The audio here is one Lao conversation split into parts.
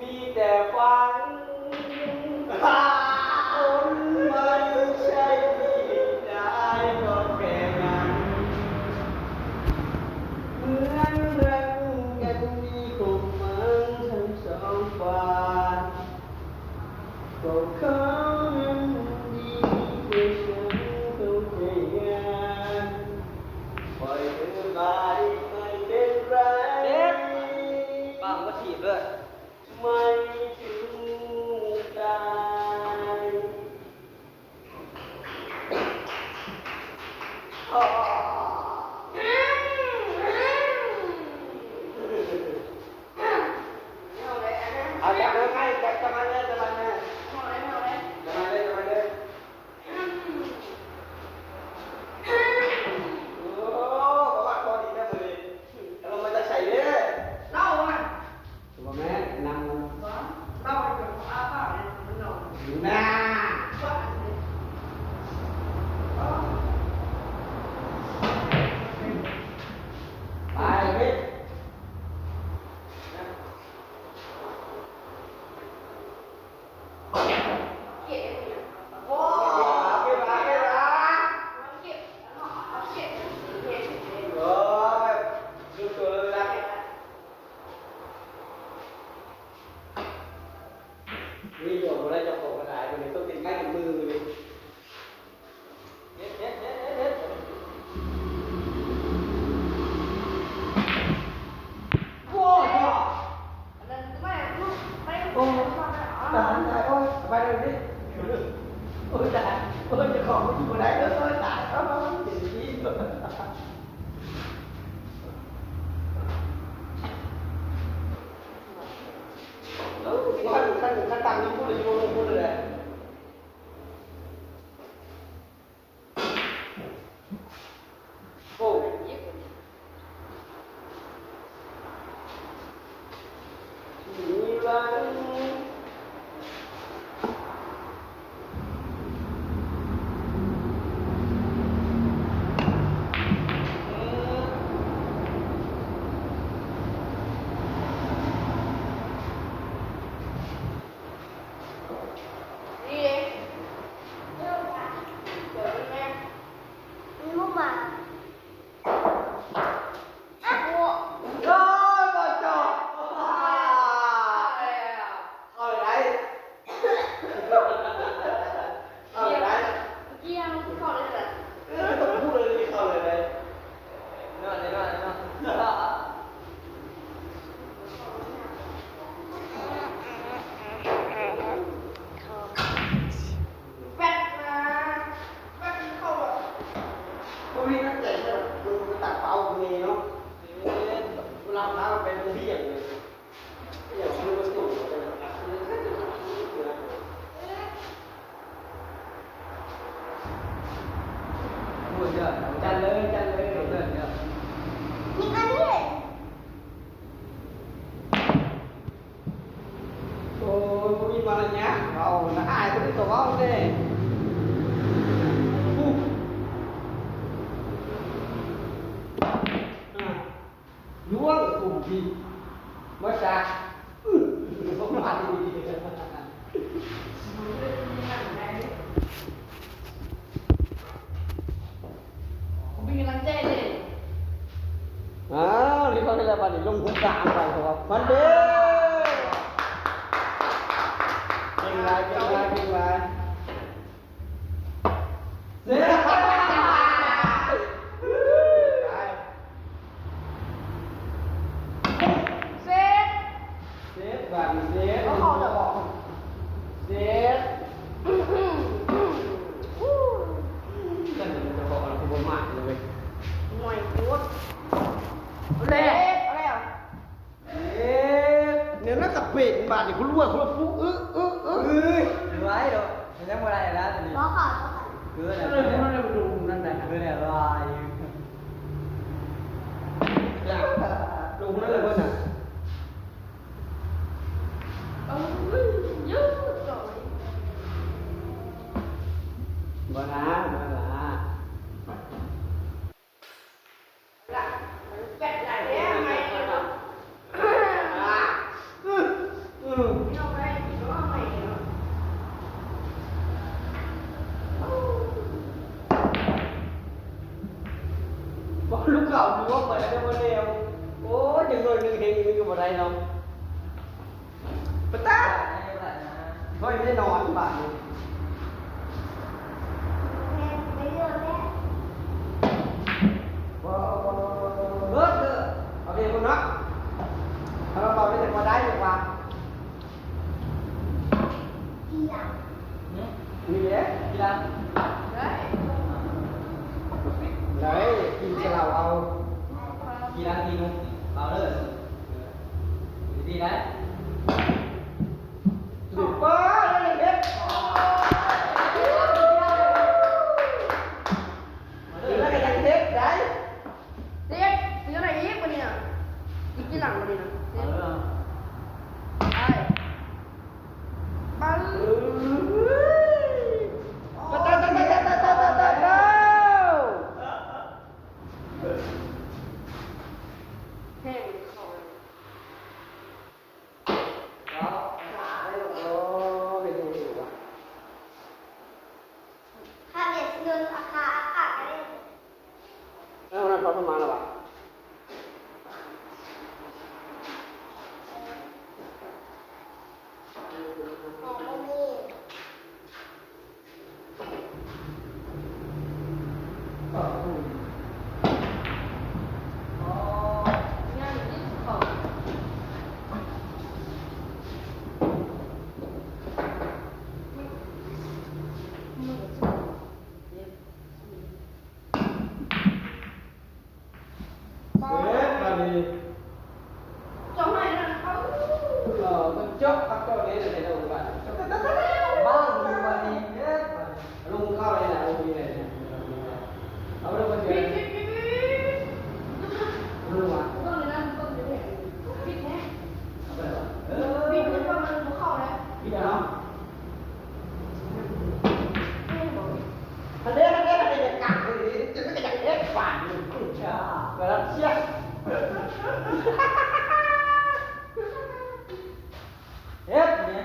มีแต่ฝัน คนไม่ใช่ได้ก็แค่นั้น เหมือนรักกันมีความหวังทั้งสองฝ่าย ก็เขานั้นดีกว่าฉันเข้าใจง่าย ปล่อยเธอไป ไม่เป็นไร เจ็บ ปังก็ถีบเลย ไม่ถึงตาย เอาจับเลย จับ จับมันเลย จับมันเลย จับมันเลย จับมันเลย โอ้ ประวัติพอดีนะมื้อนี้ เอาลงมาจากไสเด้อ เล่าอะ บ่แม่น นำ บ่ เล่าให้เพิ่นอ้าปากเลย มันนอน น่า ไปเว้ย นี่โยมบ่ได้เจ้าของกระดาษ คนนี้ต้องเป็นไม้เป็นมือเลย เฮ็ด เฮ็ด เฮ็ด เฮ็ด เฮ็ด โอ้ย โอ้ย ตาย ตาย โอ้ย ไปเลยพี่ โอ้ย ตาย โอ้ย เจ้าของมันอยู่บ่ได้ โอ้ย ตาย โอ้ย เจ็บจี๊ด คัน คัน คันตามนี้พูดเลย อยู่พูดเลย โอ้ ໂອ້ຍ ບໍ່ມີມາລະຍາດ ເວົ້ານະ ອາຍຄົນອື່ນກໍເວົ້າແດ່. ລວງ ໂອ້ຍ ມາຈາກ ອື ບໍ່ປານນີ້. ເປັນກຳລັງໃຈເດ້. ອ້າວ ເລີຍເຂົ້າໄດ້ແລ້ວ ບາດນີ້ລົງຫົວກາງໄປ ເພາະວ່າມັນເດ້. ເກັ່ງຫຼາຍ ເກັ່ງຫຼາຍ ເກັ່ງຫຼາຍ. ເຊັດ ເຊັດ ບາດນີ້ເຊັດ ເຂົາເຈົ້າບອກ ເຊັດ ຈັ່ງໃດມັນຈະເຄາະລະຄືບໍ່ມາດເລີຍ ຫ່ວຍໂພດ ເລັດ ເອົາແລ້ວ ເອີ ແນວນັ້ນກໍເປັນ ບາດນີ້ ຄົນລວຍ ຄົນລວຍ ປຸ ອຶ ອຶ ອຶ ເອີຍ ໄດ້ດອກ ມັນຍັງບໍ່ໄດ້ນະ ຕົວນີ້ ບໍ່ຂາດ ເອີ ນັ້ນແຫຼະ ເອີ ນັ້ນແຫຼະ ລາຍ ລົງນັ້ນເລີຍເພິ່ນນະ. ຫົວເປີດແລ້ວບໍ່ແລ້ວ. ໂອ້ຍ ຈັກໜ້ອຍໜຶ່ງເຮັດຫຍັງກໍບໍ່ໄດ້ເນາະ. ປະຕາ ຂ້ອຍໄດ້ນອນບາດນີ້. ເບີດ ເບີດ ເອົາເດພຸ້ນເນາະ. ຖ້າເຮົາເວົ້າໄດ້ ຈະບໍ່ໄດ້ດອກວ່າ ທີຫຼັງ ຫຶ ນີ້ແຫຼະ ທີຫຼັງ ໄດ້ ໄດ້ ກິນແຕ່ເຫຼົ້າເອົາ ທີຫຼັງ ທີໜຶ່ງ ເອົາເດີ ດີໄດ໋. ສຸບເປີ ເຮັດ ເຮັດໄດ້. ເຈັບ ເຮັດໄດ້ອີກບາດນີ້ນະ ອີກທີຫຼັງບາດນີ້ນະ ເຈັບ ໄປ ປຶ້ງ ປະຕາ ຕາ ຕາ ຕາ ແຮງເຂົ້າ. ເອີ ນັ້ນພໍປະມານແລ້ວຫວາ. ເສັດບາດນີ້ ເຈົ້າໃຫ້ນະ ເອີ ເອີ ມັນເຈາະຄັກເຈາະແນ່ແທ້ ເຈົ້າບາດນີ້ ເຈົ້າ ບ້ານຢູ່ບາດນີ້ ເສັດບາດນີ້ ລົງເຂົ້າເລີຍນະ ລົງນີ້ເລີຍ ເອົາເດີ ມັນເດ ລົງວ່າ ເບິ່ງເລີຍນະ ເບິ່ງເລີຍ ເອົາໄປວ່າ ເອີ ບິດ ມັນບໍ່ເຂົ້າເລີຍ ບິດເອົາ. ອັນເດ້ ອັນເດ້ ອັນເດ້ ຢາກກັກເລີຍ ຈະໄປຢາກເຮັດບາດນີ້ ກະລັດເຊຍ ເຮັດແນວດຽວ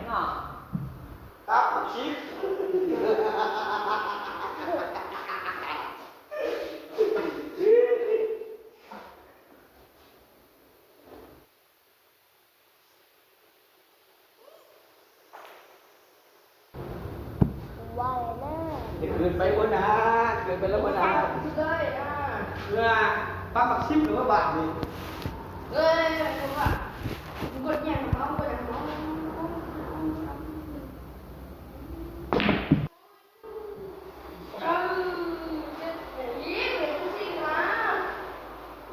ໜ້າ ຕັບຊິ. ວ່າແລ້ວນະ ຢ່າເກີນໄປຫົວໜ້າ ເກີນໄປແລ້ວຫົວໜ້າ ເອີ ປັບບັກສິບ ຫຼືວ່າບາດນີ້ ເອີຍ ວ່າ ກົດຫຍັງເຮົາ ກົດຫຍັງເຮົາ.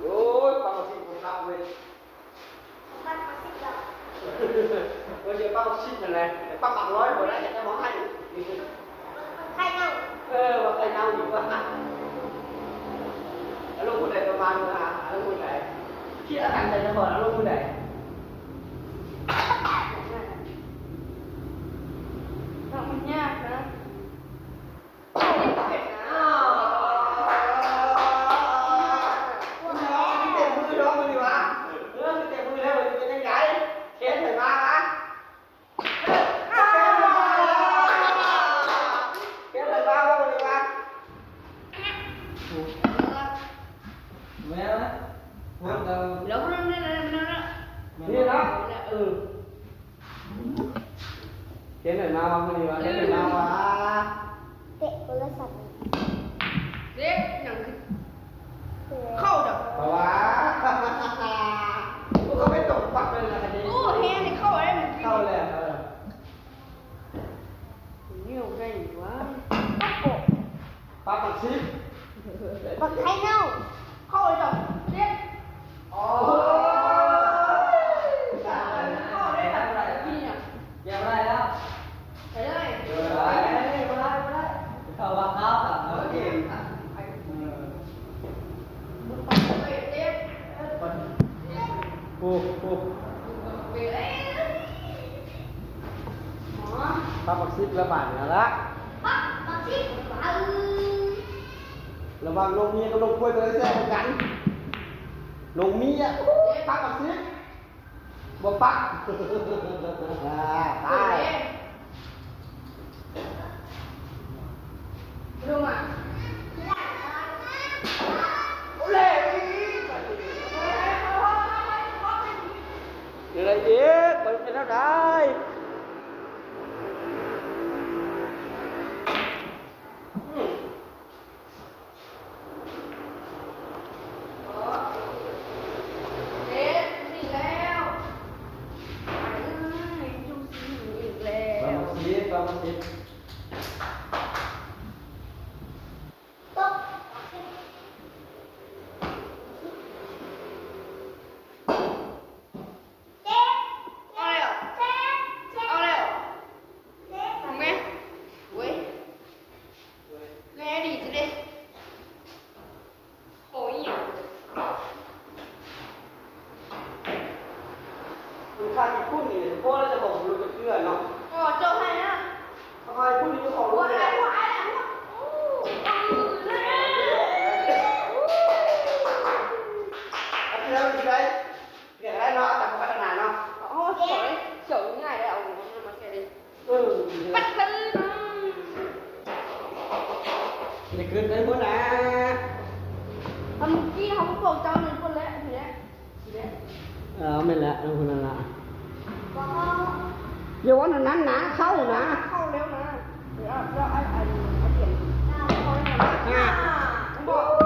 ໂອ້ຍ ປັບບັກສິບບໍ່ຄັກເວີຍ ປັບບັກສິບ ເອີ ເຈົ້າປັບບັກສິບນັ້ນແຫຼະ ແຕ່ປັບບັກຮ້ອຍບໍ່ໄດ້ ແຕ່ໝໍໃຫ້ ໄຂ່ເນົ່າ ເອີ ວ່າໄຂ່ເນົ່າດີກວ່າ ອາລົມຜູ້ໃດປະມານ ອາລົມຜູ້ໃດ ຄິດອາການໃຈນະຄອນ ອາລົມຜູ້ໃດ. ເນາະ ມັນຍາກນະ ເຈັບນະ ເອີ ຄືເຕັມມືແລ້ວມື້ນີ້ຫວາ ເອີ ຄືເຕັມມືແລ້ວມື້ນີ້ເປັນຈັ່ງໃດ ແຂນໃຜມາຫວາ ແຂນໃຜມາຫວາມື້ນີ້ຫວາ. ແມ່ນນະ ແລ້ວ ນີ້ນະ ເອີ ເຫັນໄດ້ມາວ່າມື້ນີ້ວ່າ ເຫັນໄດ້ມາວ່າ ເຕະໂທລະສັບ ເຕະຫຍັງຄື ເອີ ເຂົ້າດອກ ເພາະວ່າ ໂອ້ ເຂົ້າໄປຕົກປັບເລີຍນະ ອັນນີ້ ໂອ້ ແຮງນີ້ເຂົ້າໄດ້ມື້ກີ້ ເຂົ້າແລ້ວ ເອີ ນີ້ໄດ້ຫວາ ປັບບັກຊິ ບັກໄຂ່ເນົ່າ ເຂົ້າໄດ້ດອກ ເຈັບ ໂອ້ຍ ເຂົ້າໄດ້ດອກ ກິນຫຍັງ ຢ່າໄດ້ແລ້ວ ໄປເລີຍ ບໍ່ໄດ້ ບໍ່ໄດ້ ບໍ່ໄດ້ ເຂົ້າບັກຂາວ ເຂົ້າບັກຂາວ ເອີ ໂອ້ ໂອ້ ປັບບັກຊິບລະບາດນີ້ລະ ປັບບັກຊິບ ລະຫວ່າງນົກເມຍກັບນົກກວຍ ໂຕໃດແຊບກວ່າກັນ? ນົກເມຍ ປັບບັກຊິບ ບໍ່ປັບ ຕາຍ. ລົງມາ ເອົາແລ້ວອີກ ເຮັດໄດ້ອີກ ມັນເປັນແນວໃດ? ເຈັບອີກແລ້ວ ອ້າຍເອີຍ ຈຸ່ມຊີອີກແລ້ວ ປາໝຶກຊີ ປາໝຶກຊີ. ເອົາແລ້ວ ເອົາແລ້ວ ເຫັນໄໝ? ໂອ້ຍ ແລດີຊິເດ້ ໂອ້ຍ ມັນຂາດອີກຜູ້ນີ້ ພໍແລ້ວ ເຈົ້າຂອງບໍ່ຮູ້ຈັກເທື່ອເນາະ. ອໍ ເຈົ້າໃຫ້ນະ ເອົາໃຫ້ຜູ້ນີ້ເຈົ້າຂອງບໍ່ໄດ້ ບໍ່ໃຫ້ ບໍ່ໃຫ້ ບໍ່ໃຫ້ ອັນນີ້ເຮົາຊິໄດ້ ເຮັດໄດ້ເນາະ ຕາມພັດທະນາເນາະ. ອໍ ສວຍ ສວຍງ່າຍແລ້ວ ເອົາມາໃສ່ເລີຍ. ເອີ ປັດເລີຍ ໄດ້ຂຶ້ນໄດ້ບໍ່ນະ? ອັນເມື່ອກີ້ເຮົາບອກເຈົ້ານັ້ນພຸ້ນແຫຼະ ນີ້ແຫຼະ ນີ້ແຫຼະ. ເອີ ແມ່ນແຫຼະ ເອົາພຸ້ນນັ້ນລະ ບໍ່ເຂົ້າ ຢ່າເວົ້າແນວນັ້ນນະ ເຂົ້ານະ ເຂົ້າແລ້ວນະ. ດຽວ ດຽວ ດຽວ ໄອ້ ໄອ້ ໄອ້ ເປັນ ອ່າ ເຂົ້າແລ້ວນະ ອ່າ ບອກ